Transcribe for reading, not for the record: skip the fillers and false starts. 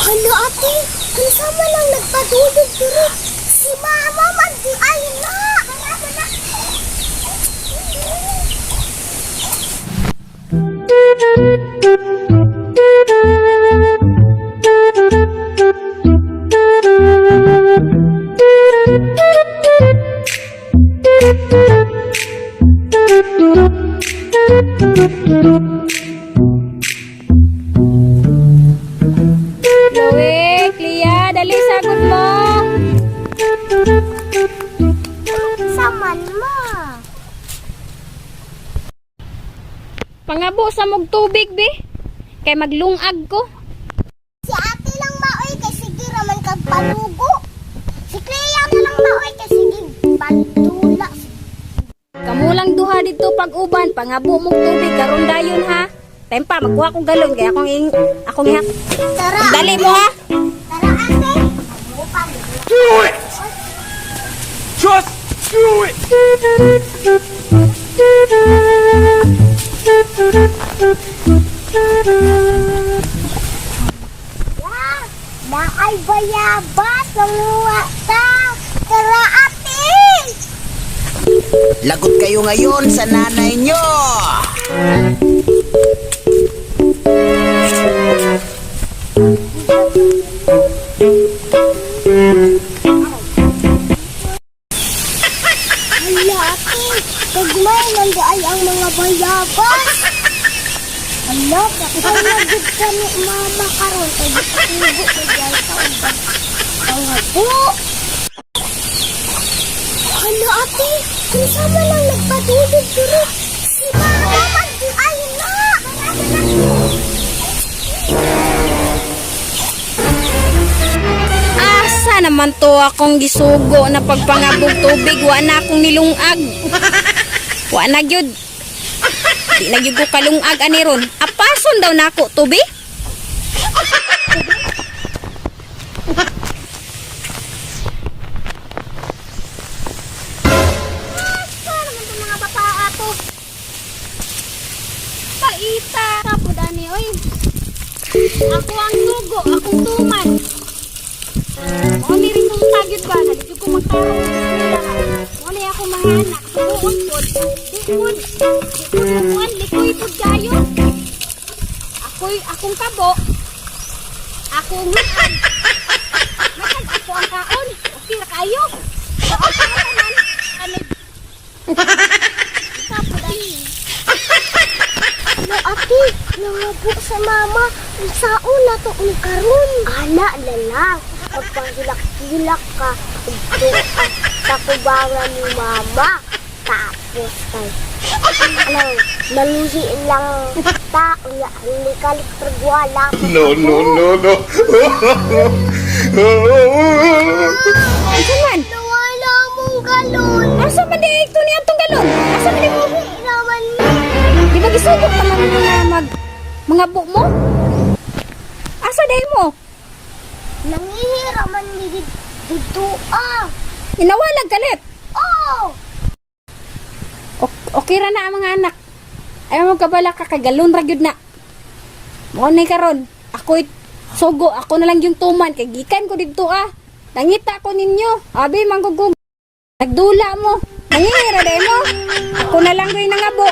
Hala ate, kasama lang nagpadulog dito. Si mama man di ay na. Loe, Clia, dali sagot mo. Saman mo. Pangabo sa mog tubig, be. Kay maglungag ko. Si ate lang maoy kay sige raman kag palugo. Si Clea na lang maoy kay sige pantula. Kamulang duha dito pag-uban, pangabo mog tubig karon dayon ha. Tempa, magkuha kong galon kaya akong ihak. Tara. Dali mo ha. Tara ate. Do it! Just do it! Na ay bayabas ng wata. Tara ate. Lagot kayo ngayon sa nanay nyo. Hala ate. Kagmay nanda ay ang mga bayabas. Hala, kapalagid ka ni mama karon. Kaya tubo ka dyan sa uban. Ang habo. Hala ate. Kasama lang nagpadulog dito. Si mama man di ay na. Asa naman to akong gisugo na pagpangabog tubig, wa na akong nilungag. Wa na gyud. Di na gyud ko kalungag ani ron. Apason daw nako tubig. Para man itong mga bataa to. Paita kapo dani oy. Ako ang sugo, akong tuman. Mo ni rin kong tagyod ba na di ko magtarong sa eskwela. Mo ni ako mahana, sugon pod. Di pod kuan likoy pod kayo. Akong kabo. Akong hatag. Matag ako ang kaon. Okay ra kayo. Okay ra man. Ano? Kapo dani. Hala ate, nangabo sa mama. Saon na to ang karon. Ana lang. Pagpahilak-hilak ka, ito sa kubangan ni mama. Tapos kay, maluhi lang tao na hindi ka ligtragwala. No, no, no, no. Asa man? Nawala mong galon. Asa man di ito ni atong galon? Asa man di mo? Naman Di ba gisugod pa man mga mga buk mo? Asa dahil mo? nangihiraman ni dito ah. Inawalag kalit. Oh! Okay ra na ang mga anak. Ayaw mo kabala ka kagalon ra gyud na. Mo ni karon. Ako sugo, ako na lang yung tuman kay gikan ko didto ah. Nangita ko ninyo. Abi manggugug. Nagdula mo. Nangihira dahil mo. Ako na lang ko'y nangabo.